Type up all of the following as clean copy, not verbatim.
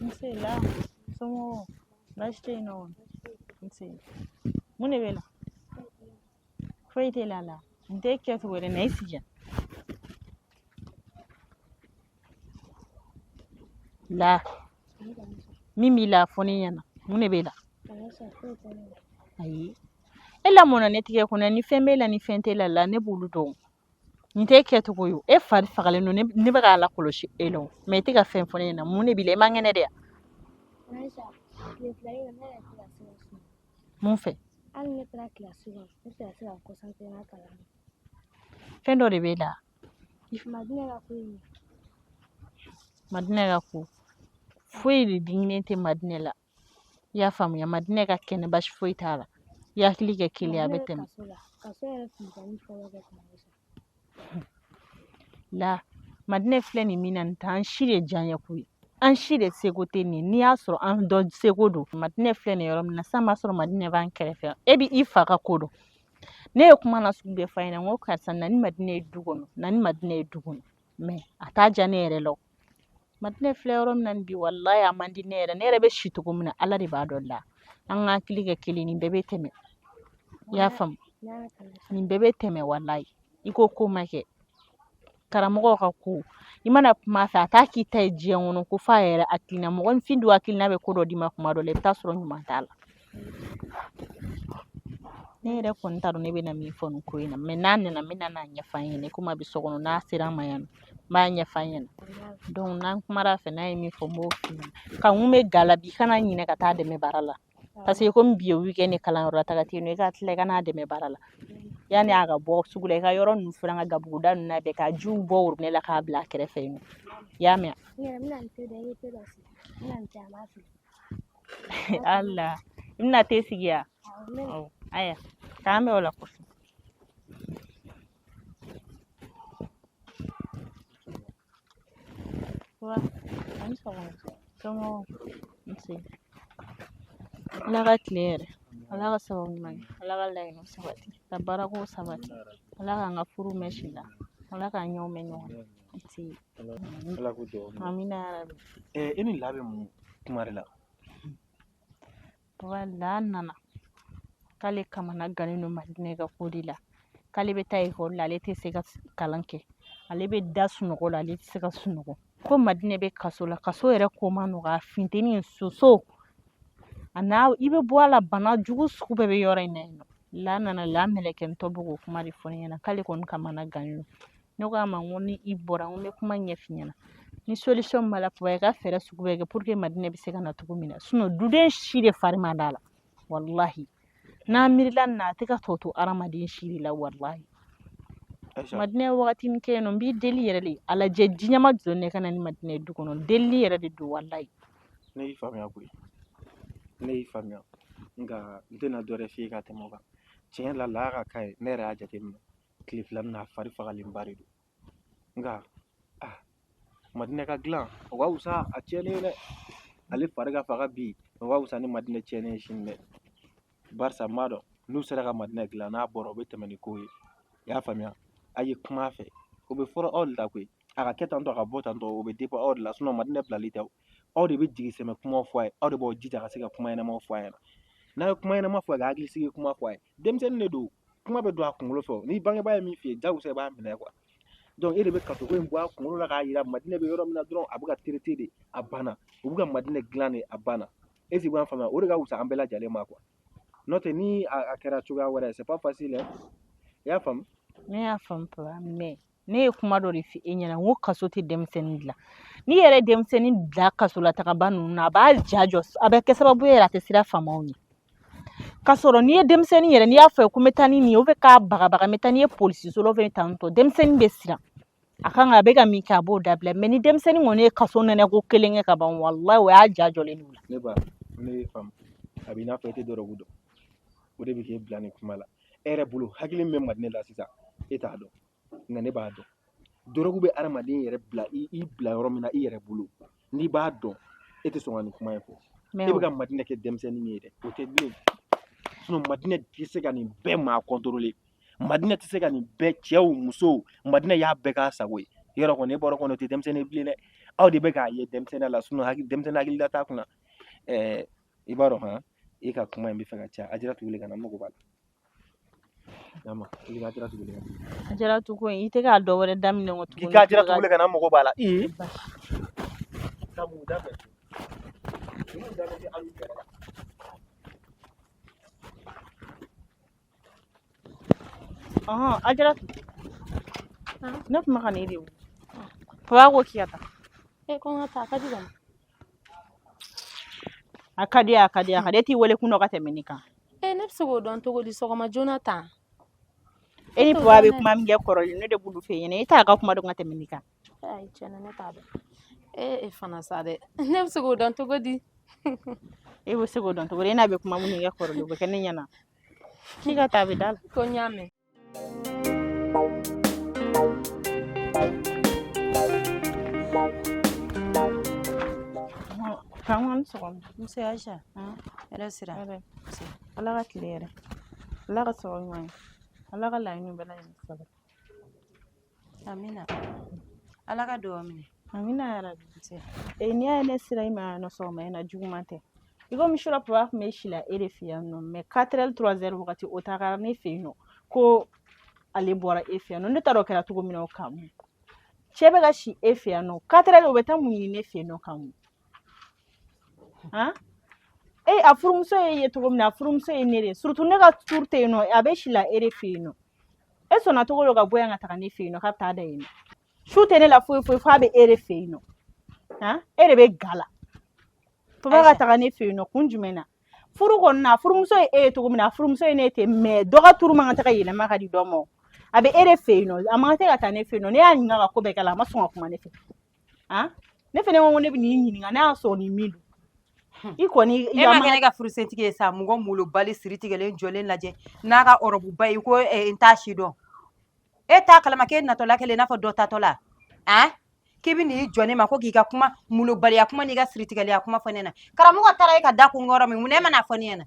Nse la, somɔgɔw baasi tɛ yen nɔ? Nse, mun de b'e la? Foyi t'e la. La nin t'e kɛcogo ye dɛ. Na i sigi yan. La, min b'i la, fɔ ne ɲɛna, mun de b'e la? Ayi, e lamɔna ne tigɛ kɔnɔ. Ni fɛn b'e la, ni fɛn t'e la, la ne b'olu dɔn. Nin t'e kɛcogo ye. E fari fagalen don, ne bɛ k'a lakɔlɔsi e la, mais i tɛ ka fɛn fɔ ne ɲɛna. Mun de b'i la? I man kɛnɛ de yan? Mun fɛ? Hali ne taara kilasi kɔnɔ, ne tɛ ka se ka concentré n ka kalan na. Fɛn dɔ de b'e la. Madinɛ ka ko in. Madinɛ ka ko foyi de diginnen tɛ Madinɛ la. I y'a faamuya? Madinɛ ka kɛnɛ, basi foyi t'a la. I hakili kɛ kelen, a bɛ tɛmɛ. Kaso yɛrɛ funteni fɔlɔ kɛ kuma. La, Madinɛ filɛ nin min na, nin t'an si de diyaɲɛ ko ye, an si de seko tɛ nin. N'i y'a sɔrɔ an dɔ seko don, Madinɛ filɛ nin yɔrɔ min na sisan, b'a sɔrɔ Madinɛ b'an kɛrɛfɛ. E bɛ i fa ka ko dɔn. Ne ye kuma na sugu bɛɛ f'a ɲɛna, n ko karisa, na ni Madinɛ ye du kɔnɔ, na ni Madinɛ ye du kɔnɔ, mais a t'a diya ne yɛrɛ la. Madinɛ filɛ yɔrɔ min na bi, walayi, a man di ne yɛrɛ. Ne yɛrɛ bɛ si cogo min na, Ala de b'a dɔn. La, an ka hakili kɛ kelen, nin bɛɛ bɛ tɛmɛ. I y'a faamu? Nin bɛɛ bɛ tɛmɛ, walayi. I ko ko ma kɛ karamɔgɔw ka ko, i mana kuma a fɛ, a t'a k'i ta ye diɲɛ kɔnɔ, ko f'a yɛrɛ hakilina. Mɔgɔninfin dun hakilina bɛ ko dɔ d'i ma kuma dɔ la, i bɛ taa sɔrɔ ɲuman t'a la. Ne yɛrɛ kɔni t'a dɔn ne bɛna min fɔ nin ko in na, mais n'a nana, n bɛna n'a ɲɛfɔ an ɲɛna. Komi a bɛ so kɔnɔ, n'a sera an ma yan nɔ, n b'a ɲɛfɔ an ɲɛna. Donc n'an kumara a fɛ, n'a ye min fɔ, n b'o f'i ɲɛna. Ka n kun bɛ ga la bi, kana ɲinɛ ka taa dɛmɛ baara la, parce que komi bi ye weekend ye, kalanyɔrɔ la taga tɛ yen nɔ. I ka tila, i ka n'a dɛmɛ baara la yanni a ka bɔ sugu la. I ka yɔrɔ ninnu furan, ka gabuguda ninnu labɛn, ka jiw bɔ robinet la k'a bila a kɛrɛfɛ yen nɔ. I y'a mɛn? Ala, i bɛna te sigi yan? Aya, k'an bɛn o la kɔfɛ. Wa, a ni sɔgɔma. Somɔgɔw? Nse. Ala ka tile yɛrɛ, Ala ka sababu ɲuman kɛ, Ala ka laɲiniw sabati, ka baarako sabati, Ala k'an ka furu mɛn si la, Ala k'an ɲɛw mɛn ɲɔgɔn na. Nse. Ala k'u dugawu minɛ. Amina yarabi. E ni La bɛ mun kuma de la? Papa, La nana k'ale kamana gannen don Madinɛ ka ko de la, k'ale bɛ taa ekɔli la, ale tɛ se ka kalan kɛ, ale bɛ da sunɔgɔ la, ale tɛ se ka sunɔgɔ, ko Madinɛ bɛ kaso la, kaso yɛrɛ ko man nɔgɔ, a funteni, soso, a n'a i bɛ bɔ a la, bana jugu sugu bɛɛ bɛ yɔrɔ in na yen nɔ. La nana, la mɛlɛkɛntɔ bɛ k'o kuma de fɔ ne ɲɛna, k'ale kɔni kamana gannen don. Ne ko a ma, n ko ni i bɔra, n ko n bɛ kuma ɲɛf'i ɲɛna. Ni solution b'a la, papa, i ka fɛɛrɛ sugu bɛɛ kɛ pour que Madinɛ bɛ se ka na cogo min na. Sinon duden si de fari man d'a la, walahi. N'a miirila nin na, a tɛ ka tɔ to hadamaden si de la, walahi. Madinɛ ye wagati min kɛ yen nɔ, n b'i deli yɛrɛ de, a lajɛ ji ɲɛma jɔ ne ka na ni Madinɛ ye du kɔnɔ. Delili yɛrɛ de don, walahi. Ne y'i faamuya koyi, ne y'i faamuya, nka n tɛna dɔ wɛrɛ f'i ye ka tɛmɛ o kan. Tiɲɛ la, La ka cas ye, ne yɛrɛ y'a jateminɛ tile fila nin na, a fari fagalenba de don. Nka ah, Madinɛ ka dilan, o ka wusa a tiɲɛnen ye dɛ. Ale fari ka faga bi, o ka wusa ni Madinɛ tiɲɛnen ye sini dɛ. Barisa n b'a dɔn n'u sera ka Madinɛ dilan, n'a bɔra, o bɛ tɛmɛ ni ko ye. I y'a faamuya? A ye kuma a fɛ, o bɛ fɔra aw de la koyi. A ka kɛ tantɔ, a ka bɔ tantɔ, o bɛ dépend aw de la. Sinon Madinɛ bilali tɛ o. Aw de bɛ jigi sɛmɛ kumaw fɔ a ye, aw de b'aw jija ka se ka kuma ɲɛnamaw fɔ a ɲɛna. N'a ye kuma ɲɛnama fɔ a ye, ka hakili sigi kuma fɔ a ye, denmisɛnnin de don, kuma bɛ don a kunkolo fɛ. Ni bangebaa ye min f'i ye, jagosa i b'a minɛ quoi. Donc e de bɛ kasoko in bɔ a kunkolo la k'a yira Madinɛ bɛ yɔrɔ min na dɔrɔn, a bɛ ka traiter de, a banna. U bɛ ka Madinɛ dilan de, a banna. Est ce que i b'a faamuya? O de ka wusa an bɛɛ lajɛlen ma quoi. N'o tɛ, ni a kɛra cogoya wɛrɛ ye, c'est pas facile hein. I y'a faamu? Ne y'a faamu papa, mais ne ye kuma dɔ de fɔ e ɲɛna, n ko kaso tɛ denmisɛnnin dilan. N'i yɛrɛ denmisɛnnin bila kaso la tagaba ninnu na, a b'a ja jɔ, a bɛ kɛ sababu ye yɛrɛ a tɛ siran faamaw ɲɛ. K'a sɔrɔ n'i ye denmisɛnnin yɛrɛ, n'i y'a fɔ ko n bɛ taa ni nin ye, k'a bagabaga, n bɛ taa n'i ye polisiso la, tantɔ, denmisɛnnin bɛ siran. A kan ka, a bɛ ka min kɛ, a b'o dabila. Mais ni denmisɛnnin kɔni ye kaso nɛnɛ ko kelen kɛ ka ban, walahi, o y'a ja jɔlen d'u la. Ne ba, ne ye faamu. A b'i n'a fɔ e tɛ dɔrɔgu dɔn, o de bɛ k'e bila nin kuma la. E yɛrɛ bolo, hakili min bɛ Madinɛ la sisan, e t'a dɔn, nka ne b'a dɔn. Dɔrɔgu bɛ adamaden yɛrɛ bila i bila yɔrɔ min na i yɛrɛ bolo, n'i b'a dɔn, e tɛ sɔn ka nin kuma in fɔ. E bɛ ka Madinɛ kɛ denmisɛnnin min ye dɛ, o tɛ bilen. Sinon Madinɛ tɛ se ka nin bɛɛ maa contrôler, Madinɛ tɛ se ka nin bɛɛ, cɛw, musow, Madinɛ y'a bɛɛ k'a sago ye. Yɔrɔ kɔni, e bɔra kɔni, o tɛ denmisɛnnin ye bilen dɛ. Aw de bɛ k'a ye denmisɛnninya la, sinon denmisɛnnin hakilila t'a kunna. Ɛɛ, i b'a dɔn han, e ka kuma in bɛ fɛ ka caya. Ajaratu wele ka na, n mago b'a la. Yama, i ka Ajaratu wele ka na. Ajaratu ko in, i tɛ k'a dɔ wɛrɛ daminɛ o tuguni. I ka Ajaratu wele ka na, n mago b'a la. Ee, ka mun daminɛ? Mun daminɛ hali yɛrɛ la? Ɔhɔn, Ajaratu. Ne tun bɛ ka na e de wele. Papa ko k'i ka taa. E ko n ka taa, a ka di kɔni. A ka di, a ka di, a ka di. E t'i wele kun dɔn ka tɛmɛ nin kan. E ne bɛ se k'o dɔn cogo di sɔgɔma joona tan? E ni papa bɛ kuma min kɛ kɔrɔlen, ne de b'olu f'e ɲɛna. E t'a ka kuma dɔn ka tɛmɛ nin kan. Ayi, tiɲɛ na ne t'a dɔn. E fana sa dɛ. Ne bɛ se k'o dɔn cogo di? E bɛ se k'o dɔn cogo di? E n'a bɛ kuma minnu kɛ kɔrɔlen, o bɛ kɛ ne ɲɛna. K'i ka taa, a bɛ da la. Ko n y'a mɛn. Kanku, a ni sɔgɔma. Nse Aisha. Hɛrɛ sira. Hɛrɛ. Ala ka tile hɛrɛ. Ala ka sababu ɲuman ye. Ala ka laɲiniw bɛɛ lajɛlen sabati. Amina. Ala ka dugawu minɛ. Amina yarabi. Ee, n'i y'a ye ne sera i ma yan nɔ sɔgɔma in na, juguman tɛ. I komi surɔ papa tun bɛ si la e de fɛ yan nɔ, mais 4 heures 3 heures wagati o tagara ne fɛ yen nɔ ko ale bɔra e fɛ yan nɔ. Ne t'a dɔn o kɛra cogo min na o Kanku. Cɛ bɛ ka si e fɛ yan nɔ 4 heures, o bɛ taa mun ɲini ne fɛ yen nɔ Kanku? Han? E a furumuso ye ye cogo min na, a furumuso ye ne de ye. Surtout ne ka tour tɛ yen nɔ, a bɛ si la e de fɛ yen nɔ. E sɔnna cogo dɔ ka bɔ yan ka taga ne fɛ yen nɔ k'a bɛ taa da yen nɔ. Su tɛ ne la foyi foyi f'a bɛ e de fɛ yen nɔ. Han? E de bɛ ga la. Papa ka taga ne fɛ yen nɔ kun jumɛn na? Furu kɔni na, furumuso ye e ye cogo min na, a furumuso ye ne ten, mais dɔ ka tour man kan tɛ ka yɛlɛma ka di dɔ ma. A bɛ e de fɛ yen nɔ, a man kan tɛ ka taa ne fɛ yen nɔ. Ne y'a ɲininka ka ko bɛɛ k'a la, a ma sɔn ka kuma ne fɛ. Han? Ne fɛnɛ ko ne bɛ n'i ɲininka n'a y'a sɔrɔ ni min don. I kɔni E ma kɛ ne ka furusentigi ye sa, mɔgɔ molobali siri tigɛlen jɔlen lajɛ n'a ka ɔrɔbuba ye ko n t'a si dɔn. E t'a kalama k'e natɔla kɛlen i n'a fɔ dɔ tatɔla han, k'i bɛ n'i jɔ ne ma ko k'i ka kuma molobaliya kuma n'i ka siritigɛliya kuma fɔ ne ɲɛna. Karamɔgɔ taara e ka da kun yɔrɔ min, mun na e ma n'a fɔ ne ɲɛna?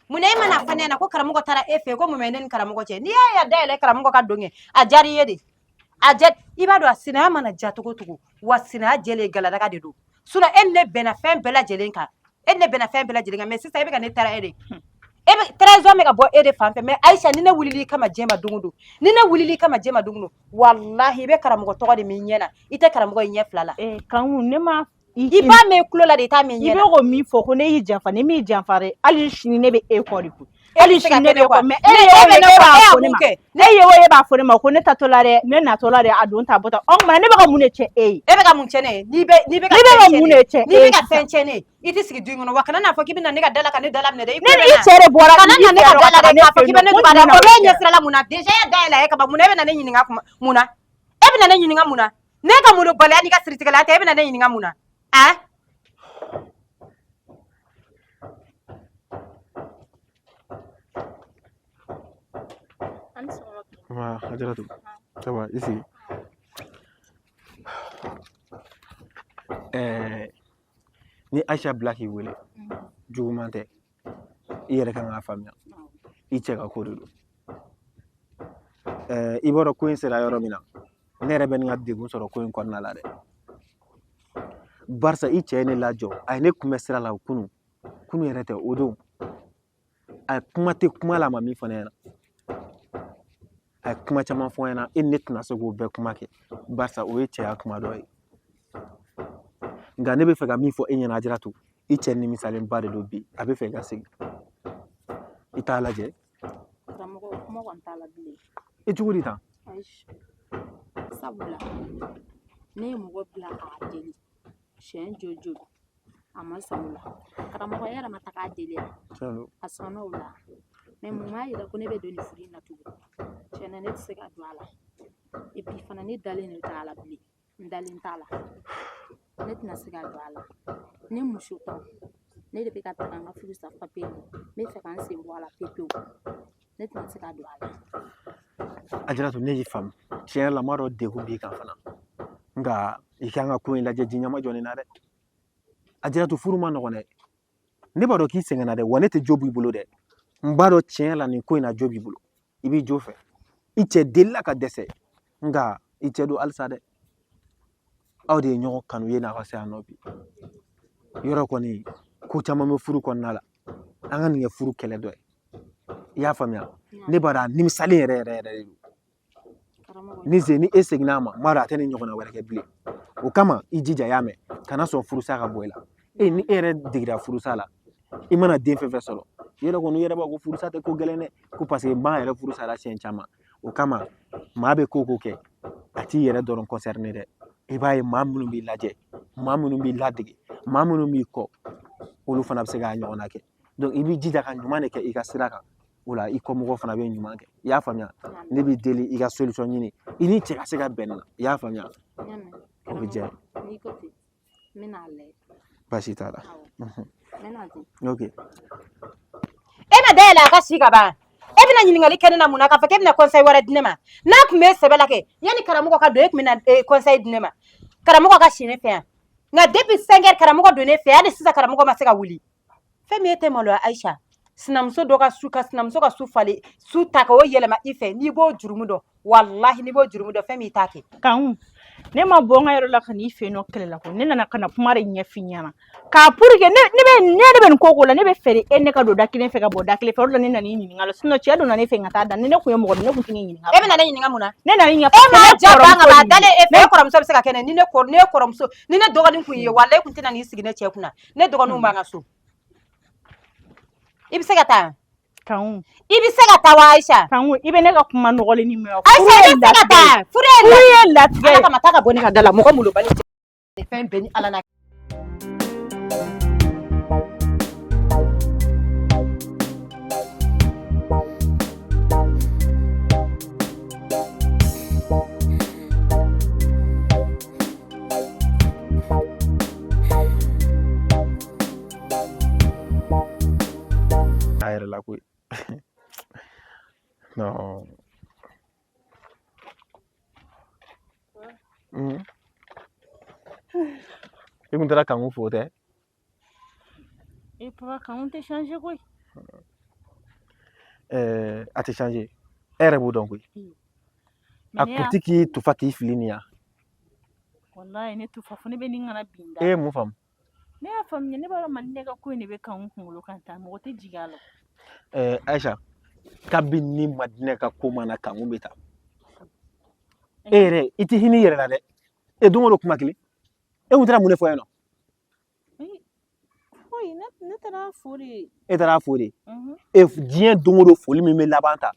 Mun na e ma n'a fɔ ne ɲɛna ko karamɔgɔ taara e fɛ, ko mun bɛ ne ni karamɔgɔ cɛ? N'i y'a ye da yɛlɛ karamɔgɔ ka don kɛ, a diyara i ye de. A ja, i b'a dɔn a sinaya mana ja cogo cogo, wa sinaya jɛlen galadaga de don. Sinon e ni ne bɛnna fɛn bɛɛ lajɛlen kan, e ni ne bɛnna fɛn bɛɛ lajɛlen kan, mais sisan e bɛ ka ne taara e de. E bɛ trahison bɛ ka bɔ e de fan fɛ. Mais Aisha, ni ne wulila i kama diɲɛ ma don o don, ni ne wulila i kama diɲɛ ma don o don, walahi i bɛ karamɔgɔ tɔgɔ de mɛn i ɲɛ na, i tɛ karamɔgɔ ye ɲɛ fila la. Ee Kanku, ne ma I b'a mɛn i tulo la de, i t'a mɛn i I ɲɛ na. bɛ k'o min fɔ ko ne y'i janfa, ne m'i janfa dɛ. Hali sini ne bɛ e kɔ de koyi. E Hali bɛ se ka sini ne kɛ ne bɛ e kɔ. kɔ, mais e Ne ye e o bɛ ye ne e kɔ, b'a e y'a fɔ ne mun ma. kɛ? E ye o ye e b'a fɔ ne ma ko ne tatɔ la dɛ, ne natɔ la dɛ, a don ta a bɔ ta. O tuma ne bɛ ka mun de cɛ e ye? E bɛ ka mun cɛ ne ye? N'i bɛ ka Ne bɛ fɛn ka cɛ mun ne de ye, cɛ n'i e bɛ ye ka sisan? fɛn cɛ ne ye, i tɛ sigi du in kɔnɔ wa. Kana n'a fɔ k'i bɛ na ne ka da la ka ne da laminɛ dɛ. I Ne tulo ni bɛ i n na. cɛ de bɔra Kana i na ne fɛ ka yan nɔ da ka la taga dɛ ne k'a fɛ fɔ k'i yen bɛ nɔ. ne Kun duba dɛ. jumɛn na O o bɛ kɛra? ɲɛsira la mun na? Déjà e da yɛlɛ a ye kaban, mun na e bɛ na ne ɲininka kuma mun na? E bɛ na ne ɲininka mun na? Ne ka molobaliya n'i ka siritigɛlaya tɛ, e bɛ na ne ɲininka mun na? A? Nba, Ajaratu. Ça va, i sigi. Ɛɛ, ni Aisha bila k'i wele, juguman tɛ. I yɛrɛ kan k'a faamuya. I cɛ ka ko de don. Ɛɛ, i b'a dɔn ko in sera yɔrɔ min na, ne yɛrɛ bɛ nin ka degun sɔrɔ ko in kɔnɔna la dɛ. Barisa i cɛ ye ne lajɔ, a ye ne kunbɛn sira la kunun. Kunun yɛrɛ tɛ, o don. A ye kuma tɛ kuma la, a ma min fɔ ne ɲɛna. A ye kuma caman fɔ n ɲɛna, e ni ne tɛna se k'o bɛɛ kuma kɛ, barisa o ye cɛya kuma dɔ ye. Nka ne bɛ fɛ ka min fɔ e ɲɛna Ajaratu, i cɛ nimisalenba de don bi, a bɛ fɛ i ka segin. I t'a lajɛ. Karamɔgɔ, kuma kɔni t'a la bilen. E cogo di tan? Ayi. Sabula ne ye mɔgɔ bila k'a deli siɲɛ joli joli, a ma sɔn o la. Karamɔgɔ e yɛrɛ ma taga a deli yan, a sɔnna o la. Mais mun b'a yira ko ne bɛ don nin furu in na tugun? Tiɲɛ na ne tɛ se ka don a la. Et puis fana ne dalen de t'a la bilen. N dalen t'a la. Ne tɛna se ka don a la. Ne muso tɔ, ne de bɛ ka taga n ka furu sa papiye n bɛ fɛ ka n sen bɔ a la pewu pewu. Ne tɛna se ka don a la. Ajaratu, ne y'i faamu. Tiɲɛ yɛrɛ la, n b'a dɔn degun b'i kan fana. Nka i kan ka ko in lajɛ ji ɲɛma jɔlen na dɛ. Ajaratu, furu ma nɔgɔn dɛ. Ne b'a dɔn k'i sɛgɛnna dɛ, wa ne tɛ jo b'i bolo dɛ. N b'a dɔn tiɲɛ la nin ko in na jo b'i bolo. I b'i jo fɛ. I cɛ delila ka dɛsɛ, nka i cɛ don halisa dɛ. Aw de ye ɲɔgɔn kanu ye n'a ka se yan nɔ bi. Yɔrɔ kɔni ko caman bɛ furu kɔnɔna la. An ka nin kɛ furu kɛlɛ dɔ ye. I y'a faamuya? Ne b'a dɔn a nimisalen yɛrɛ yɛrɛ yɛrɛ de don. Ni ze ni e seginna a ma, n b'a dɔn a tɛ nin ɲɔgɔnna wɛrɛ kɛ bilen. O kama i jija, y'a mɛn, kana sɔn furusa ka bɔ i la. E ni e yɛrɛ degera furusa la, i mana den fɛn fɛn sɔrɔ, i yɛrɛ kɔni i yɛrɛ b'a ko furusa tɛ ko gɛlɛn dɛ, ko paseke n b'a yɛrɛ furu sara siɲɛ caman. O kama maa bɛ ko ko kɛ, a t'i yɛrɛ dɔrɔn concerné dɛ. I b'a ye maa minnu b'i lajɛ, maa minnu b'i ladege, maa minnu b'i kɔ, olu fana bɛ se k'a ɲɔgɔnna kɛ. Donc i b'i jija ka ɲuman de kɛ i ka sira kan, o la i kɔmɔgɔw fana bɛ ɲuman kɛ. I y'a faamuya? Ne b'i deli i ka solution ɲini i ni cɛ ka se ka bɛn nin na. I y'a faamuya? O bɛ diya. N'i ko ten, n bɛna a lajɛ. Baasi t'a la. Ok. E ma dayɛlɛ a ka si ka ban. E bɛna ɲininkali kɛ ne na mun na k'a fɔ k'e bɛna conseil wɛrɛ di ne ma? N'a tun bɛ sɛbɛ la kɛ, yanni karamɔgɔ ka don, e tun bɛna conseil di ne ma. Karamɔgɔ ka si ne fɛ yan. Nka depuis 5 heures karamɔgɔ don ne fɛ yan, hali sisan karamɔgɔ ma se ka wuli. Fɛn min e tɛ maloya Ayisa, sinamuso dɔ ka su ka sinamuso ka su falen su ta k'o yɛlɛma i fɛ, n'i b'o jurumu dɔn, walahi n'i b'o jurumu dɔn, fɛn min i t'a kɛ. Kanku, ne ma bɔ n ka yɔrɔ la ka n'i fɛ yen nɔ kɛlɛ la ko ne nana ka na kuma de ɲɛf'i ɲɛna k'a pour que ne ne bɛ ne ne bɛ nin ko ko la, ne bɛ fɛ de e ne ka don da kelen fɛ ka bɔ da kelen fɛ. O de la ne nana i ɲininka la, sinon cɛ donna ne fɛ ka taa da ni ne kun ye mɔgɔ ne kun tɛ n'i ɲininka. E bɛna ne ɲininka mun na? Ne nana i ɲɛfɔ. E m'a ja ban ka ban a dalen e fɛ, e kɔrɔmuso bɛ se ka kɛ ne ni ne kɔrɔ ne kɔrɔmuso ni ne dɔgɔnin kun ye, walahi e kun tɛna n'i sigi ne cɛ kunna. Ne dɔgɔninw b'an ka so. I bɛ se ka taa. Kanku. I bɛ se ka taa wa Ayisa? Kanku, i bɛ ne ka kuma nɔgɔlen nin mɛn wa? Ayisa, i bɛ se ka taa. Furu ye latigɛ ye. Ala kama, taa ka bɔ ne ka da la, mɔgɔ molobali tɛ. Fɛn bɛɛ ni Ala n'a A yɛrɛ la koyi. Non. I kun taara Kanku fo tɛ? E papa, Kanku tɛ changer koyi. Ɛɛ, a tɛ changer. E yɛrɛ b'o dɔn koyi. A kun ti k'i tufa k'i fili nin ya. Wallahi ne tufa fo ne bɛ nin kana bin da. E ye mun faamu? Ne y'a faamuya, ne b'a dɔn Madinɛ ka ko in de bɛ Kanku kunkolo kan tan, mɔgɔ tɛ jigin a la. Ɛɛ Ayisa, kabini Madinɛ ka ko mana Kanku bɛ taa. E yɛrɛ i tɛ hinɛ i yɛrɛ la dɛ. E don o don kuma kelen. E kun taara mun de fɔ yen nɔ? Foyi, ne taara fo de. E taara fo de. E diɲɛ don o don foli min bɛ laban ta.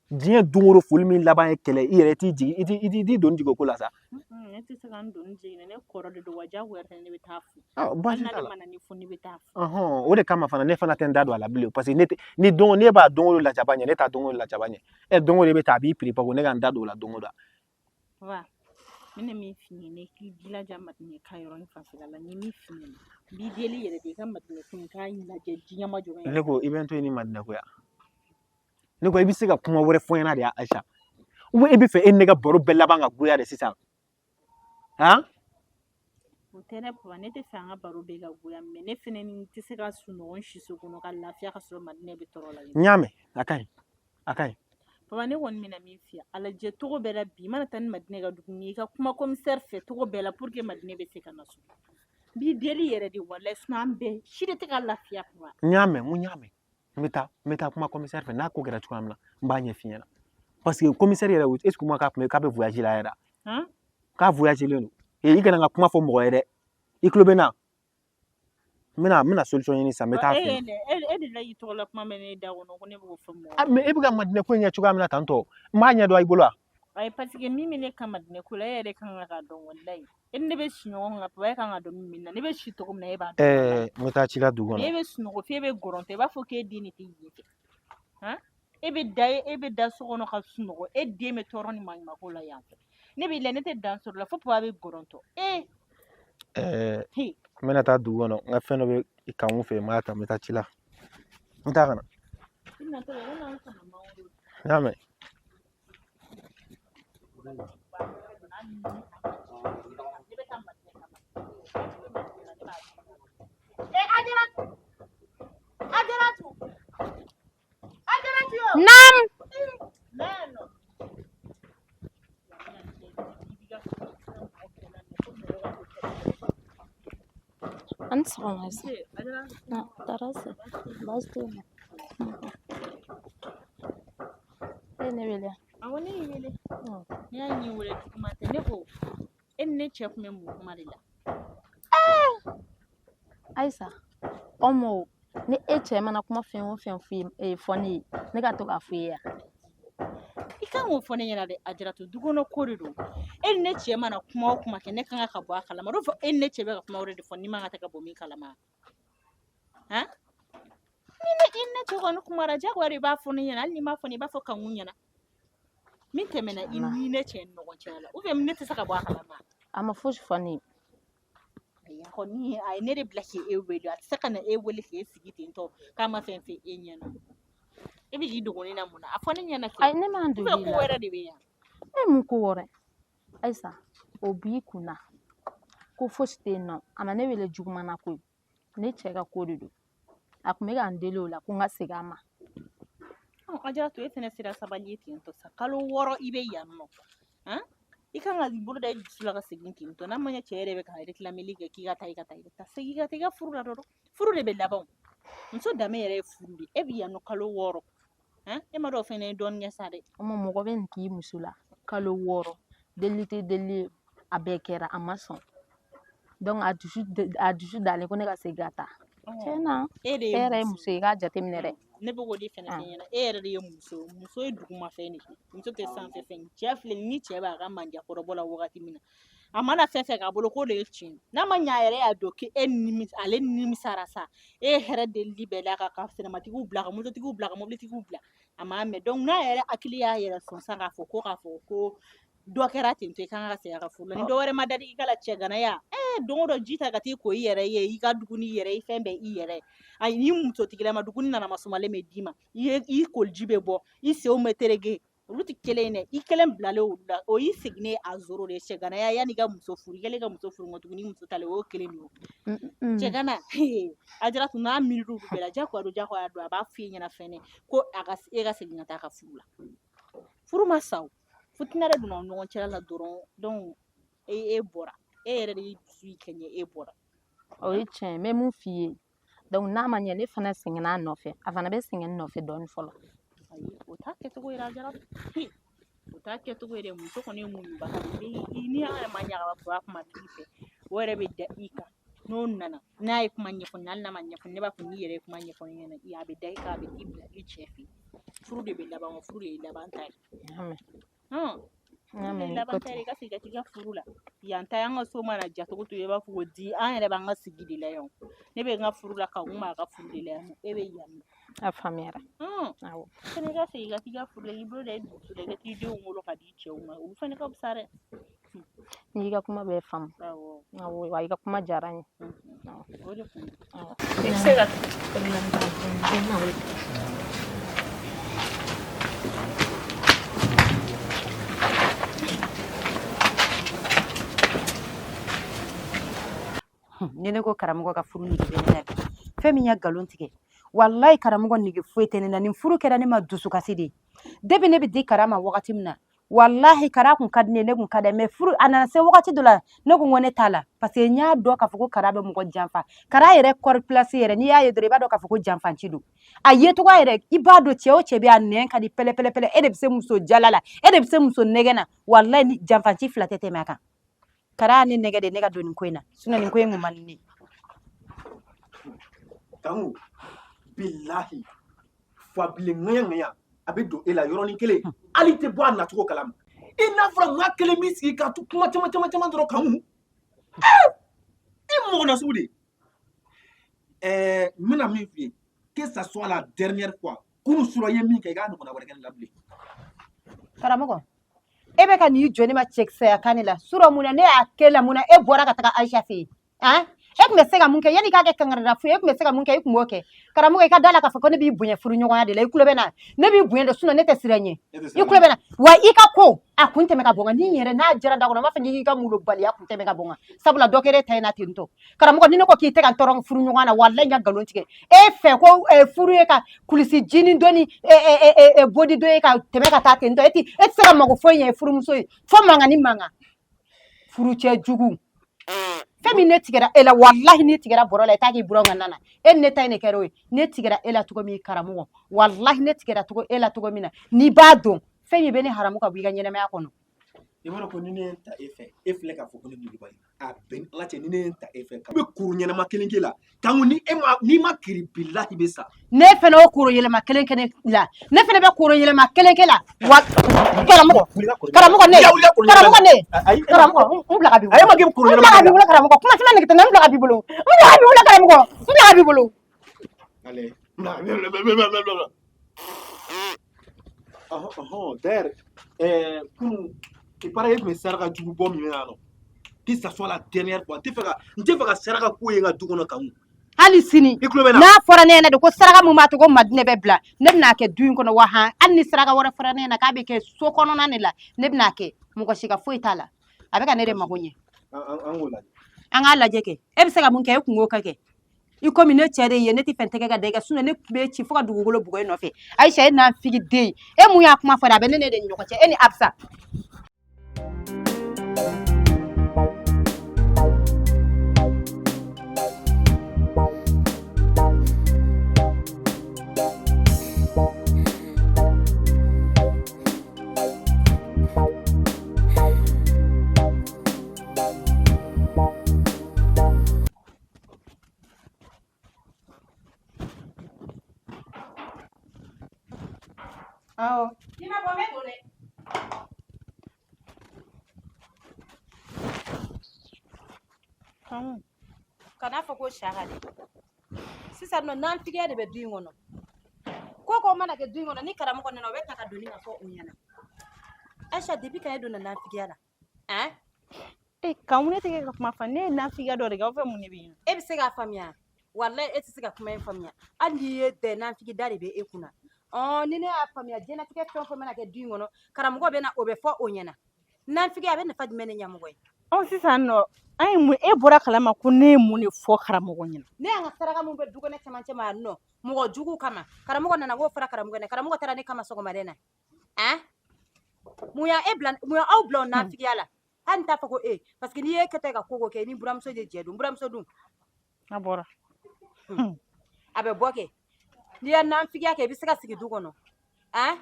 Diɲɛ don o don foli min laban ye kɛlɛ, i yɛrɛ t'i jigin, i t'i doni jigin o ko la sa. Ne tɛ se ka n doni jigin, ne kɔrɔ de don wa diyagoya tɛ ne bɛ taa fo. Baasi t'a la. Mana ne fo ne bɛ taa fo. O de kama fana ne fana tɛ n da don a la bilen, parce que ne tɛ ni don ne b'a don o don lajaba ɲɛ, ne t'a don o don lajaba ɲɛ. Ɛ don o don e bɛ taa a b'i piri ko ne ka n da don o la don o don. Wa n bɛna min f'i ɲɛna, k'i jilaja Madinɛ ka yɔrɔ nin fanfɛla la, n ye min f'i ɲɛna, n b'i deli yɛrɛ de i ka Madinɛ ko in k'a lajɛ diɲɛ ma jɔ. Ne ko i bɛ n to yen ni Madinɛ ko ya. Ne ko i bɛ se ka kuma wɛrɛ fɔ n ɲɛna de Ayisa? Ou e bɛ fɛ e ni ne ka baro bɛɛ laban ka goya de sisan? Han? O tɛ dɛ papa, ne tɛ fɛ an ka baro bɛɛ ka goya, mais ne fɛnɛ tɛ se ka sunɔgɔ n siso kɔnɔ ka lafiya ka sɔrɔ Madinɛ bɛ tɔɔrɔ la. N y'a mɛn, a ka ɲi, a ka ɲi. Papa, ne kɔni bɛna min f'i ye, a lajɛ cogo bɛɛ la bi, i mana taa ni Madinɛ ka dumuni ye, i ka kuma commissaire fɛ cogo bɛɛ la pour que Madinɛ bɛ se ka na so. N b'i deli yɛrɛ de walayi, sinon an bɛɛ si de tɛ ka lafiya papa. N y'a mɛn, n ko n y'a mɛn. N bɛ taa kuma commissaire fɛ, n'a ko kɛra cogoya min na, n b'a ɲɛf'i ɲɛna. Parce que commissaire yɛrɛ, est ce que ma k'a tun bɛ k'a bɛ voyage la yɛrɛ? K'a voyagelen don. I kana n ka kuma fɔ mɔgɔ ye dɛ. I tulo bɛ n na? N bɛna solution ɲini sisan, n bɛ taa fɛ yen. E de la y'i tɔgɔ la kuma mɛn ne da kɔnɔ ko ne b'o fɔ mɔgɔ. Ah, mais e bɛ ka Madinɛ ko in kɛ cogoya min na tantɔ, n b'a ɲɛ dɔn i bolo wa? Ayi, parce que min bɛ ne ka Madinɛ ko la, e yɛrɛ kan k'a dɔn walayi. E ni ne bɛ si ɲɔgɔn kan, papa, e kan ka dɔn min bɛ na. Ne bɛ si cogo min na, e b'a dɔn. Ɛɛ, n bɛ taa ci la dugu kɔnɔ. E bɛ sunɔgɔ f'e bɛ gɔrɔntɔ, i b'a fɔ k'e den de tɛ yen fɛ. Han? E bɛ da, e bɛ da so kɔnɔ ka sunɔgɔ, e den bɛ tɔɔrɔ ni maɲumako la yan fɛ. Ne b'i la, ne tɛ dan sɔrɔ la fo papa bɛ gɔrɔntɔ. Ee. Ɛɛ, n bɛna taa dugu kɔnɔ, n ka fɛn dɔ bɛ Kanku fɛ, n b'a ta, n bɛ taa ci la. N bɛ taa ka na. I natɔ la, i bɛna n sama mangoro. N y'a mɛn. Naam. A ni sɔgɔma Ayisa. Tɔɔrɔ si baasi tɛ yen. E ye ne wele. Awɔ, ne y'i wele. Ne y'a y'i wele juguman tɛ. Ne ko e ni ne cɛ tun bɛ mun kuma de la? Ayisa, o ma o ni e cɛ mana kuma fɛn o fɛn f'i ye fɔ ne ye, ne ka to k'a f'i ye yan. I kan k'o fɔ ne ɲɛna dɛ, Ajaratu, du kɔnɔ ko de don. E ni ne cɛ mana kuma o kuma kɛ, ne kan ka bɔ a kalama. O fɔ e ni ne cɛ bɛ ka kuma wɛrɛ de fɔ, ni man ka tɛ ka bɔ min kalama. Han? Ni ne i ni ne cɛ kɔni kumara, jagoya de i b'a fɔ ne ɲɛna. Hali n'i m'a fɔ ne, i b'a fɔ Kanku ɲɛna. Min tɛmɛna i ni ne cɛ ni ɲɔgɔn cɛ la, ou bien ne tɛ se ka bɔ a kalama. A ma fosi fɔ ne ye. Ayi, a kɔni a ye ne de bila k'e wele. A tɛ se ka na e wele k'e sigi ten tɔ k'a ma fɛn fɛ e ɲɛna. E bɛ k'i dogo ne na mun na? A fɔ ne ɲɛna kɛ. Ayi, ne m'an dogo i la. Ko wɛrɛ de bɛ yan. E mun ko wɛrɛ? Ayisa, o b'i kun na ko fosi tɛ yen nɔ. A ma ne wele juguman na koyi. Ne cɛ ka ko de don. A tun bɛ ka n deli o la ko n ka segin a ma. Ajaratu, e fɛnɛ sera sabali ye ten tɔ sa. Kalo 6 i bɛ yan nɔ. Han? I kan ka i bolo da i dusu la ka segin ten tɔ. N'a ma ɲɛ cɛ yɛrɛ bɛ ka réclamer kɛ k'i ka taa, i ka taa, i ka taa. Segin ka taa i ka furu la dɔrɔn. Furu de bɛ laban. Muso danbe yɛrɛ ye furu de. E bɛ yan nɔ kalo 6. Han? E ma dɔn o fɛnɛ ye dɔɔnin kɛ sa dɛ. O ma mɔgɔ bɛ nin k'i muso la kalo 6. Delili tɛ delili ye. A bɛɛ kɛra, a ma sɔn. Donc a dusu dalen ko ne ka segin ka taa. Tiɲɛ na, e de e yɛrɛ ye muso ye, i k'a jateminɛ dɛ. Ne bɛ k'o de fɛnɛ f'i ɲɛna. E yɛrɛ de ye muso ye. Muso ye dugumafɛn de ye. Muso tɛ sanfɛ fɛn ye. Cɛ filɛ ni cɛ b'a ka manja kɔrɔbɔ la wagati min na, a mana fɛn fɛn k'a bolo k'o de ye tiɲɛ ye. N'a ma ɲɛ a yɛrɛ y'a dɔn k'e nimi, ale nimisara sa, e ye hɛrɛ delili bɛɛ d'a kan, ka sinamatigiw bila, ka mototigiw bila, ka mobilitigiw bila, a m'a mɛn. Donc n'a yɛrɛ hakili y'a yɛrɛ sɔn sa k'a fɔ ko k'a fɔ ko dɔ kɛra ten tɔ, i kan ka segin a ka furu la. Ni dɔ wɛrɛ ma dadigi k'a la, cɛganaya, don o don ji ta ka t'i ko i yɛrɛ ye, i ka dumuni yɛrɛ, i fɛn bɛɛ i yɛrɛ. Ayi, ni musotigilama dumuni nana masumalen bɛ d'i ma, i koliji bɛ bɔ, i senw bɛ tereke, olu tɛ kelen ye dɛ. I kelen bilalen olu la, o y'i seginnen a zéro de ye. Cɛganaya, yanni i ka muso furu, i kɛlen ka muso furu nka tuguni muso talen, o y'o kelen de ye. Cɛgana, Ajaratu, n'a miiri olu bɛɛ la, jagoya don, jagoya don, a b'a f'i ɲɛna fɛnɛ ko a ka e ka segin ka taa a ka furu la. Furu ma sa o, fitina de donna aw ɲɔgɔn cɛla la dɔrɔn. Donc e bɔra, e yɛrɛ de y'i dusu y'i kɛɲɛ, e bɔra. O ye tiɲɛ ye. N bɛ mun f'i ye, donc n'a ma ɲɛ ne fana sɛgɛnna a nɔfɛ, a fana bɛ sɛgɛn n nɔfɛ dɔɔnin fɔlɔ. Ayi, o t'a kɛcogo ye Ajaratu, o t'a kɛcogo ye dɛ. Muso kɔni ye muɲubaga de ye. Ni an yɛrɛ ma ɲa ka ban, a kuma tigi fɛ, o yɛrɛ bɛ da i kan. N'o nana, n'a ye kuma ɲɛfɔ, hali n'a ma ɲɛfɔ, ne b'a fɔ n'i yɛrɛ ye kuma ɲɛfɔ ne ɲɛna, a bɛ da i kan, a bɛ t'i bila i cɛ fɛ yen. Furu de bɛ laban wa, furu de ye laban ta ye. Laban ta ye, i ka segin ka t'i ka furu la. Yan ta y'an ka so mana ja cogo cogo, i b'a fɔ ko di an yɛrɛ b'an ka sigi de la yan. Ne bɛ n ka furu la, ka n b'a ka furu de la yan, e bɛ yan nɔ. A faamuyara. Awɔ. Fɛnɛ ka segin ka t'i ka furu la, i bolo da i dusu la, i ka t'i denw wolo ka di cɛw ma, olu fɛnɛ ka fisa dɛ. N y'i ka kuma bɛɛ faamu. Awɔ. Awɔ, wa i ka kuma diyara n ye. O de kun. I bɛ se ka Ni ne ko karamɔgɔ ka furu nege bɛ ne na bi, fɛn min ye nkalon tigɛ, walayi karamɔgɔ nege foyi tɛ ne na. Nin furu kɛra ne ma dusukasi de ye. Depuis ne bɛ di kara ma wagati min na, walahi kara kun ka di ne ye, ne kun ka di mais furu a nana se wagati dɔ la, ne ko n ko ne t'a la, parce que n y'a dɔn k'a fɔ ko kara bɛ mɔgɔ janfa. Kara yɛrɛ kɔri place yɛrɛ, n'i y'a ye dɔrɔn i b'a dɔn k'a fɔ ko janfanci don. A yecogo yɛrɛ, i b'a dɔn cɛ o cɛ bɛ a nɛn ka di pɛlɛpɛlɛpɛlɛ, e de bɛ se muso jala la, e de bɛ se muso nɛgɛ na. Walahi ni janfanci fila tɛ tɛmɛ a kan. Kara ne nɛgɛ de ne ka don nin ko in na, sinon nin ko in kun man di ne ye. Kanku, bilahi fabilen ŋaɲa ŋaɲa a bɛ don e la yɔrɔnin kelen, hali i tɛ bɔ a nacogo kalama. I n'a fɔra maa kelen b'i sigi ka to kuma caman caman caman dɔrɔn. Kanku, i mɔgɔ nasugu de. N bɛna min f'i ye, que ça soit la dernière fois. Kunun surɔ i ye min kɛ, i k'a ɲɔgɔnna wɛrɛ kɛ ne la bilen. Karamɔgɔ, e bɛ ka n'i jɔ ne ma cɛkisɛya kan ne la surɔ. Mun na ne y'a kɛ la? Mun na e bɔra ka taga Ayisa fɛ yen? Han, e tun bɛ se ka mun kɛ yanni i k'a kɛ kangarida fu ye? E tun bɛ se ka mun kɛ? I tun b'o kɛ. Karamɔgɔ, i ka da la k'a fɔ ko ne b'i bonya furuɲɔgɔnya de la. I tulo bɛ na, ne b'i bonya de, sinon ne tɛ siran ɲɛ. I tulo bɛ na wa? I ka ko a kun tɛmɛ ka bɔ n kan. Ni yɛrɛ n'a jara da kɔnɔ, n b'a fɔ k'i ka molobaliya kun tɛmɛ ka bɔ n kan, sabula dɔ kɛra e ta in na ten tɔ. Karamɔgɔ, ni ne ko k'i tɛ ka n tɔɔrɔ furuɲɔgɔnya la, walayi n ka nkalon tigɛ e fɛ ko furu ye ka kulisi jinin dɔ ni body dɔ ye ka tɛmɛ ka taa ten tɔ. E tɛ se ka mago foyi ɲɛ furumuso ye fo mankan ni mankan, furucɛ jugu. Fɛn min ne tigɛra e la, walahi n'i tigɛra bɔrɔ la, i t'a k'i buranw ka na na. E ni ne ta in de kɛra o ye. Ne tigɛra e la cogo min karamɔgɔ, walahi ne tigɛra cogo e la cogo min na, n'i b'a dɔn fɛn min bɛ ne haramu ka bɔ i ka ɲɛnamaya kɔnɔ. I b'a dɔn ko ni ne ye n ta e fɛ, e filɛ k'a fɔ ko ne molobali, a bɛn ni Ala cɛ, ni ne ye n ta e fɛ, ka bɛ kuru ɲɛnama kelen k'e la, kanko ni e ma, n'i ma kiri, bilahi bɛ sa. Ne fɛnɛ o kuru yɛlɛma kelen kɛ ne la, ne fɛnɛ bɛ kuru yɛlɛma kelen kɛ la. Wa karamɔgɔ, karamɔgɔ ne, karamɔgɔ ne, karamɔgɔ n bila ka b'i bolo. A ye ma k'i bɛ kuru n bila ka b'i bolo karamɔgɔ, kuma caman nege tɛ n na, n bila ka b'i bolo, n bila ka b'i bolo karamɔgɔ, n bila ka b'i bolo. Allez. Ɔhɔn, d'ailleurs, kunun, il paraît e tun bɛ saraka jugu bɔ min yan nɔ, que ça soit la dernière fois. N tɛ fɛ ka saraka ko ye n ka du kɔnɔ kan. Hali sini I tulo bɛ n na? N'a fɔra ne ɲɛna de ko saraka mun b'a to ko Madinɛ bɛ bila, ne bɛna kɛ du in kɔnɔ. Wa han, hali ni saraka wɛrɛ fɔra ne ɲɛna k'a bɛ kɛ so kɔnɔna de la, ne bɛna kɛ. Mɔgɔ si ka foyi t'a la, a bɛ ka ne de mago ɲɛ. An k'o lajɛ. An k'a lajɛ kɛ. E bɛ se ka mun kɛ? E kun k'o ka kɛ i komi ne cɛ de ye, ne tɛ fɛn tɛgɛ ka da i kan, sinon ne tun bɛ ci fo ka dugukolo bugɔ e nɔfɛ. Ayisa, e nafigi den, e mun y'a kuma fɔ dɛ, a bɛ ne ne de ni ɲɔgɔn cɛ, e ni Absa. Awɔ. N'i ma bɔ, n bɛ don dɛ. Kan'a fɔ ko saka dɛ. Sisan nɔ, nafigiya de bɛ du in kɔnɔ. Ko ko mana kɛ du in kɔnɔ, ni karamɔgɔ nana, o bɛ ta ka doni ka fɔ o ɲɛna. Ayisa, depuis quand e donna nafigiya la? Hein? E kan, ne tɛ ka kuma fa, ne ye nafigiya dɔ de kɛ, aw fɛ mun de bɛ yen? E bɛ se k'a faamuya? Walayi, e tɛ se ka kuma in faamuya. Hali n'i ye dɛ, nafigi da de bɛ e kunna. Ɔ ni ne y'a faamuya, diɲɛlatigɛ fɛn o fɛn mana kɛ du in kɔnɔ, karamɔgɔ bɛ na, o bɛ fɔ o ɲɛna. Nafigiya a bɛ nafa jumɛn de ɲɛ mɔgɔ ye? Ɔ sisan nɔ, an ye mun, e bɔra kalama ko ne ye mun de fɔ karamɔgɔ ɲɛna? Ne y'an ka saraka mun bɛ du kɔnɔ cɛmancɛ ma yan nɔ, mɔgɔ jugu kama, karamɔgɔ nana k'o fɔra karamɔgɔ ɲɛna, karamɔgɔ taara ne kama sɔgɔmada in na. Hein? Mun y'a e bila, mun y'aw bila o nafigiya la? Hali n t'a fɔ ko e, parce que n'i ye kɛtɔ ka ko ko kɛ, i ni buramuso de jɛ don. Buramuso dun? A bɔra. A bɛ bɔ kɛ. N'i ye nafigiya kɛ, i bɛ se ka sigi du kɔnɔ. Hein?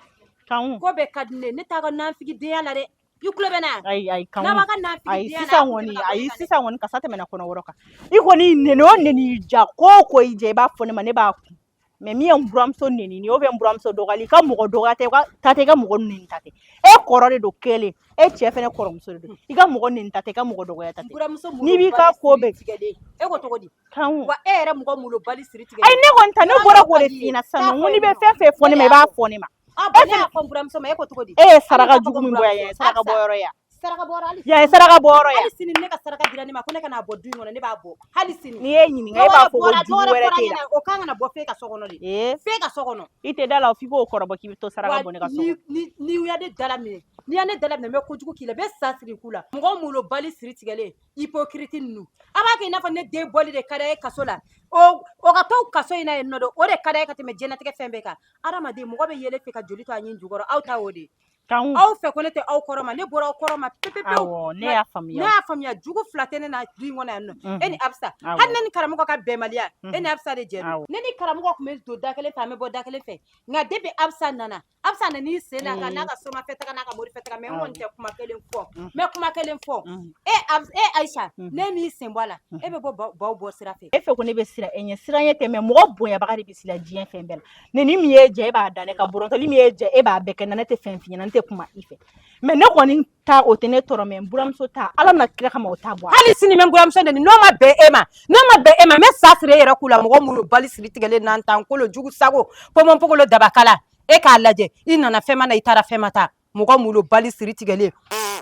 Kanku. Ko bɛɛ ka di ne ye, ne t'a ka nafigidenya la dɛ. I tulo bɛ n na? Ayi ayi, kanku. N'a b'a ka nafigidenya Ayi, la, sisan a kun kɔni, tɛ ka bɔ ayi, ne kan dɛ. Sisan kɔni, kasa tɛmɛna kɔnɔwɔrɔ kan. I kɔni neni o neni y'i diya, ko o ko y'i diya, i b'a fɔ ne ma, ne b'a kun. Mais min ye n buramuso neni ni, ou bien n buramuso dɔgɔyali, i ka mɔgɔ dɔgɔya tɛ, i ka ta tɛ, i ka mɔgɔ neni ta tɛ. E kɔrɔ de don kelen, e cɛ fɛnɛ kɔrɔmuso de don. I ka mɔgɔ neni ta tɛ, i ka mɔgɔ dɔgɔya ta tɛ. Buramuso N'i b'i ka ko bɛɛ tigɛlen, e ko cogo di? Kanku. Wa e yɛrɛ mɔgɔ molobali siri tigɛlen. Ayi, ne kɔni ta, ne bɔra k'o de f'i ɲɛna sisan nɔ, n ko n'i bɛ fɛn fɛn fɔ ne ma, i b'a fɔ ne ma. Ah bon, ne y'a fɔ n buramuso ma, e ko cogo di? E ye saraka jugu min bɔ yan, yan ye saraka bɔ yɔrɔ ye. Saraka bɔ yɔrɔ hali Yan ye saraka bɔ yɔrɔ ye. Hali sini ne ka saraka dira ne ma ko ne ka n'a bɔ du in kɔnɔ, ne b'a bɔ hali sini. N'i ye ɲininka, e b'a fɔ ko jugu wɛrɛ t'e la. O kan ka na bɔ f'e ka so kɔnɔ de. Ee. F'e ka so kɔnɔ. I tɛ da la, f'i k'o kɔrɔbɔ k'i bɛ to saraka bɔ ne ka so kɔnɔ. Ni ni ya ne dala minɛ, n'i ya ne dala minɛ, n bɛ kojugu k'i la, n bɛ sa siri i ku la. Mɔgɔ molobali siri tigɛlen, hypocrite ninnu. A b'a kɛ i n'a fɔ ne den bɔli de ka d'a ye kaso la. O ka to kaso in na yen nɔ dɛ, o de ka d'a ye ka tɛmɛ diɲɛlatigɛ fɛn bɛɛ kan. Adamaden, mɔgɔ bɛ yɛlɛ fɛ ka joli to a ɲin jukɔrɔ, aw ta o de ye. Kanku. Aw fɛ ko ne tɛ aw kɔrɔ ma, ne bɔra aw kɔrɔ ma pewu pewu. Awɔ, ne y'a faamuya. Ne y'a faamuya, jugu fila tɛ ne na du in kɔnɔ yan nɔ. E ni Absa. Hali ne ni karamɔgɔ ka bɛnbaliya, e ni Absa de jɛ don. Ne ni karamɔgɔ tun bɛ don da kelen fɛ, an bɛ bɔ da kelen fɛ. Nka depuis Absa nana, Absa nan'i sen da kan n'a ka somafɛ taga n'a ka morifɛ taga, mais n kɔni tɛ kuma kelen fɔ. N bɛ kuma kelen fɔ. E Absa, e Ayisa, ne m'i sen bɔ a la, e bɛ bɔ baw bɔ sira fɛ. E fɛ ko ne bɛ siran e ɲɛ, siran ɲɛ tɛ, mais mɔgɔ bonyabaga de bɛ siran diɲɛ fɛn bɛɛ la. Neni min ye jɛ, e b'a da ne kan, bɔrɔntɔli min ye jɛ, e b'a bɛɛ kɛ na, ne tɛ fɛn f'i ɲɛna, ne tɛ kuma i fɛ. Mais ne kɔni ta, o tɛ ne tɔɔrɔ, mais n buramuso ta, Ala na kira kama, o t'a bɔ a la. Hali sini n bɛ n buramuso neni, n'o ma bɛn e ma, n'o ma bɛn e ma, n bɛ sa siri e yɛrɛ ku la. Mɔgɔ molobali siri tigɛlen n'an tan kolo jugu sago pɔmɔnpogolo dabakala, e k'a lajɛ, i nana fɛn ma na, i taara fɛn ma taa. Mɔgɔ molobali siri tigɛlen,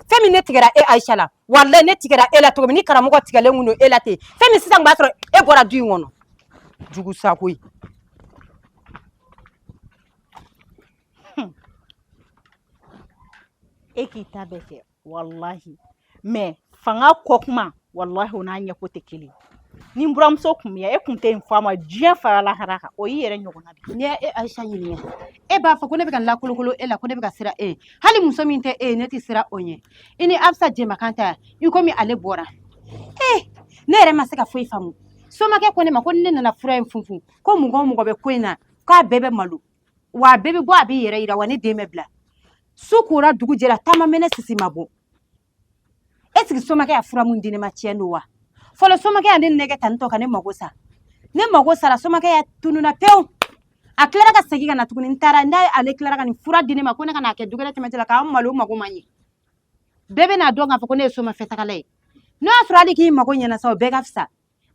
fɛn min ne tigɛra e Ayisa la, walayi ne tigɛra e la cogo min, ni karamɔgɔ tigɛlen kun don e la ten, fɛn min sisan b'a sɔrɔ e bɔra du in kɔnɔ, jugu sago ye. E k'i ta bɛɛ kɛ walahi, mais fanga kɔ kuma, walahi o n'a ɲɛko tɛ kelen. Ni n buramuso kun bɛ yan, e kun tɛ nin fɔ a ma diɲɛ fara lahara kan, o y'i yɛrɛ ɲɔgɔnna de ye. N'i ye e Ayisa ɲininka, e b'a fɔ ko ne bɛ ka lakolokolo e la, ko ne bɛ ka siran e ye. Hali muso min tɛ e ye, ne tɛ siran o ɲɛ. I ni Absa jɛmakan ta, i komi ale bɔra. Ee, Ne yɛrɛ ma se ka foyi faamu. Somakɛ ko ne ma ko ni ne nana fura in funfun, ko mɔgɔ o mɔgɔ bɛ ko in na, k'a bɛɛ bɛ malo. Wa a bɛɛ bɛ bɔ, a b'i yɛrɛ yira, wa ne den bɛ bila. Su kora, dugu jɛra, taama mɛnɛ sisi ma bɔ. Est ce que somakɛ y'a fura mun di ne ma tiɲɛ don wa? Fɔlɔ somakɛ y'a ne nɛgɛ tantɔ ka ne mago sa. Ne mago sara, somakɛ ya tununa pewu. A tilara ka segin ka na tuguni, n taara n'a ale tilara ka nin fura di ne ma ko ne ka n'a kɛ dukɛnɛ cɛmancɛ la k'an malo mago ma ɲɛ. Bɛɛ bɛ n'a dɔn k'a fɔ ko ne ye somafɛ tagala ye. N'o y'a sɔrɔ hali k'i mago ɲɛna sa, o bɛɛ ka fisa.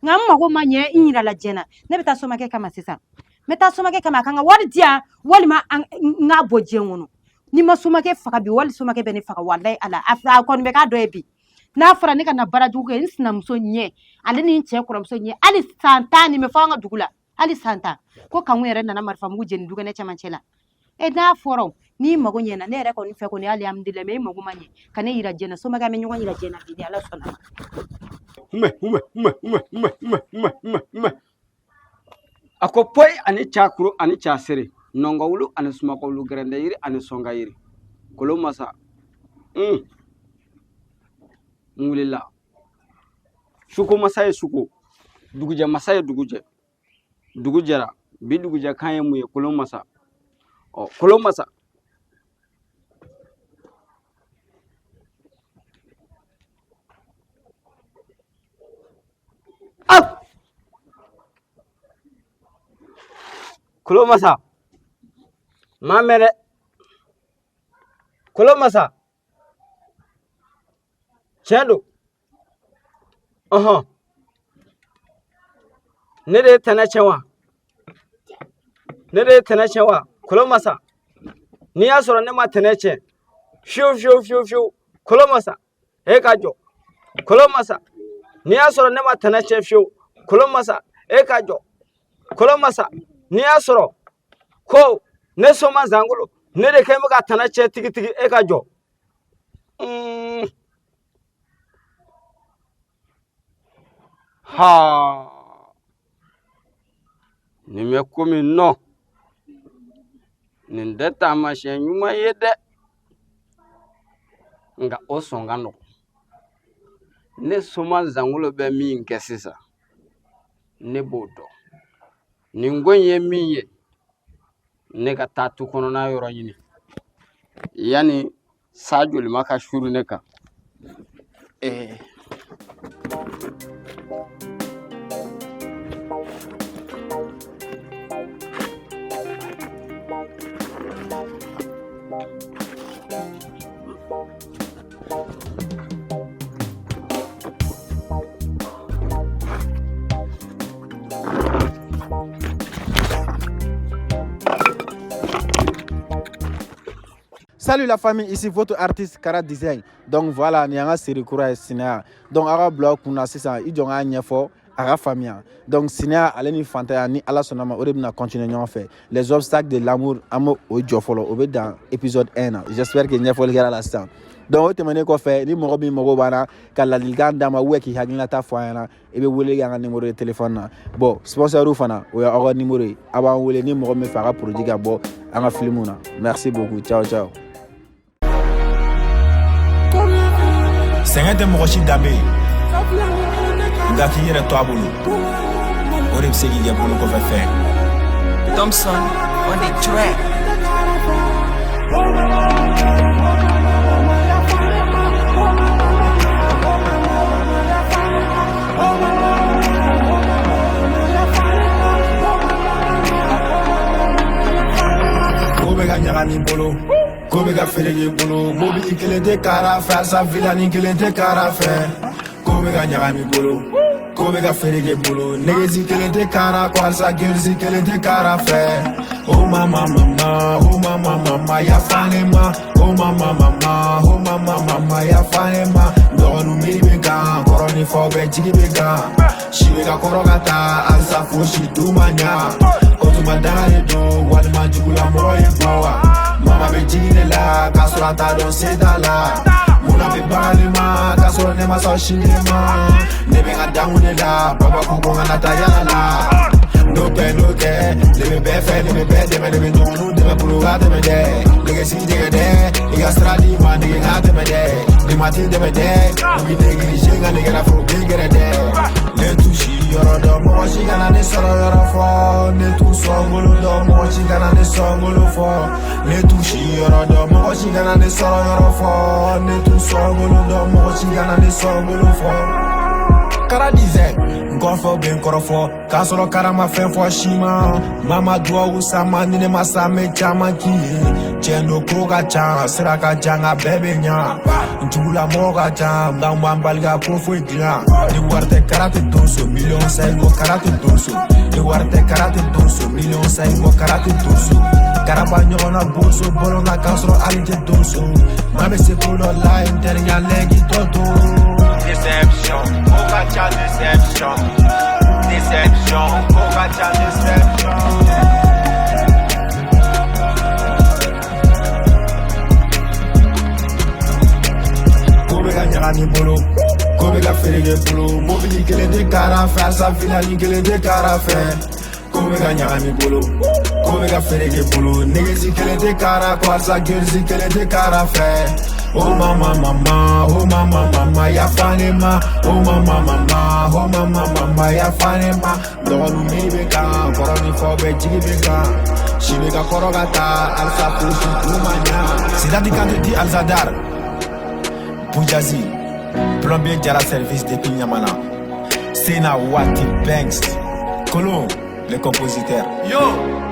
Nka n mago ma ɲɛ, n yirala diɲɛ na. Ne bɛ taa somakɛ kama sisan. N bɛ taa somakɛ kama, a ka n ka wari di yan walima n k'a bɔ diɲɛ kɔnɔ. N'i ma somakɛ faga bi, wali somakɛ bɛ ne faga, walayi Ala. A kɔni bɛ k'a dɔ ye bi. N'a fɔra ne ka na baara jugu kɛ n sinamuso ɲɛ, ale ni n cɛ kɔrɔmuso ɲɛ, hali san 10 nin bɛ fɔ an ka dugu la, hali san 10 ko kanku yɛrɛ nana marifamugu jeni dukɛnɛ cɛmancɛ la. E n'a fɔra n'i mago ɲɛna, ne yɛrɛ kɔni fɛ kɔni alihamudulilayi, mais i mago ma ɲɛ ka ne yira diɲɛ na, somakɛ an bɛ ɲɔgɔn yira diɲɛ na bi ni Ala sɔnna ma. Mɛ mɛ mɛ mɛ mɛ mɛ mɛ mɛ mɛ a ko poyi ani cakuru ani casere nɔngɔwulu ani sumakɔwulu gɛrɛndɛ yiri ani sɔnka yiri kolon masa n wulila suko masa ye suko dugujɛ masa ye dugujɛ dugu jɛra bi dugujɛ kan ye mun ye kolon masa ɔ kolon masa ah kolon masa maa mɛn dɛ kolon masa tiɲɛ don ɔhɔn ne de ye tɛnɛ tiɲɛ wa ne de ye tɛnɛ tiɲɛ wa kolon masa n'i y'a sɔrɔ ne ma tɛnɛ tiɲɛ fiyewu fiyewu fiyewu fiyewu kolon masa e ka jɔ kolon masa n'i y'a sɔrɔ ne ma tɛnɛ tiɲɛ fiyewu kolon masa e ka jɔ kolon masa n'i y'a sɔrɔ ko ne soma zangolo ne de kɛn bɛ ka tɛnɛ tiɲɛ tigitigi e ka jɔ Ha nin bɛ komi nɔ nin tɛ taamasiyɛn ɲuman ye dɛ nka o sɔn ka nɔgɔn ne soma zangolo bɛ min kɛ sisan ne b'o dɔn nin ko in ye min ye ne ka taa tu kɔnɔna yɔrɔ ɲini yanni sa jolima ka suru ne kan Salut la famille, ici votre artiste Kara Design. Donc voilà, ni an ka série kura ye sinaya. Donc aw ka bila aw kunna sisan i jɔ n k'a ɲɛfɔ a ka faamuya. Donc sinaya ale ni fantanya ni Ala sɔnna ma o de bɛna continuer ɲɔgɔn fɛ. Les obstacles de l'amour an b'o o jɔ fɔlɔ o bɛ dan épisode 1 na. J'espère que ɲɛfɔli kɛra la sisan. Donc o tɛmɛnen kɔfɛ ni mɔgɔ min mago b'an na ka ladilikan d'an ma ou k'i hakilinata fɔ an ɲɛna i bɛ wele kɛ an ka numéro de téléphone na. Bon sponsor fana o y'aw ka numéro ye a b'an wele ni mɔgɔ min fɛ a ka produit ka bɔ an ka film na. Merci beaucoup, ciao ciao. Sɛgɛn tɛ mɔgɔ si danbe ye nka k'i yɛrɛ to a bolo o de bɛ se k'i kɛ bolo kɔfɛ fɛn. Thompson on the track. Ko bɛ ka ɲagami bolo ko bɛ ka feere bolo mobili kelen tɛ kara fɛ alisa vilani kelen tɛ kara fɛ ko bɛ ka ɲagami bolo ko bɛ ka feere bolo negesi kelen tɛ kara ko alisa gerisi kelen tɛ kara fɛ o mama mama o mama mama yafa ne ma o mama mama o mama mama yafa ne ma dɔgɔninw miiri bɛ kan kɔrɔ ni faw bɛɛ jigi bɛ kan si bɛ ka kɔrɔ ka taa alisa fosi du ma ɲa o tuma danga de don walima jugulamɔgɔ ye bɔ wa mama bɛ jigin ne la k'a sɔrɔ a t'a dɔn se t'a la munna bɛ baga ne ma k'a sɔrɔ ne ma sɔn sini ma ne bɛ n ka dankun de la baba ko ko n kana taa yala la n'o tɛ n'o tɛ ne bɛ bɛɛ fɛ ne bɛ bɛɛ dɛmɛ ne bɛ dɔgɔninw dɛmɛ bolo ka tɛmɛ dɛ nɛgɛsi jɛgɛ dɛ i ka sira di ma nege ka tɛmɛ dɛ ne ma t'i dɛmɛ dɛ u b'i négligé nka ne kɛra foro bin gɛrɛ dɛ. Ne t'u si yɔrɔ dɔn, mɔgɔ si kana ne sɔrɔ yɔrɔ fɔ. Ne t'u sɔngolo dɔn, mɔgɔ si kana ne sɔngolo fɔ. Ne t'u si yɔrɔ dɔn, mɔgɔ si kana ne sɔrɔ yɔrɔ fɔ. Ne t'u sɔngolo dɔn, mɔgɔ si kana ne sɔngolo fɔ. Kara Design, n kɔrɔfɔ bɛ n kɔrɔfɔ k'a sɔrɔ kara ma fɛn fɔ si ma. Mama duwawu sama ni ne ma sa n bɛ caman k'i ye. Tiɲɛ don ko ka ca, sira ka jan, nka bɛɛ bɛ ɲa. N jugulamɔgɔ ka ca, nka n b'an bali ka ko foyi dilan. Ni wari tɛ kara tɛ don so, miliyɔn sa i ko kara tɛ don so. Ni wari tɛ kara tɛ don so, miliyɔn sa i ko kara tɛ don so. Karaba ɲɔgɔnna boso bɔlɔn na k'a sɔrɔ hali tɛ don so. Maa bɛ se ko dɔ la n terikɛ lɛki tɔ to. Déception, ko ka ca déception. Déception, ko ka ca déception. Ko bɛ ka ɲagami bolo, ko bɛ ka feere bolo. Mobili kelen tɛ kara fɛ, alisa filani kelen tɛ kara fɛ. Ko bɛ ka ɲagami bolo, ko bɛ ka feere bolo. Negesi kelen tɛ kara kɔ, alisa gerisi kelen tɛ kara fɛ. Oh mama mama, oh mama mama, yafa ne ma. Oh mama mama, oh mama mama, yafa ne ma. Dɔgɔninw miiri bɛ kan, kɔrɔ ni fɔ bɛɛ jigi bɛ kan. Si bɛ ka kɔrɔ ka taa, alisa ko si k'u ma ɲa. Sidati Kante dit Alzadar, Boujazi, plombier Jara service depuis Niamana. Sena Wati Banks, Colon, le compositeur. Yo,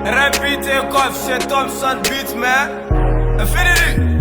repeat take off, c'est Thompson Beat, man. Infinity.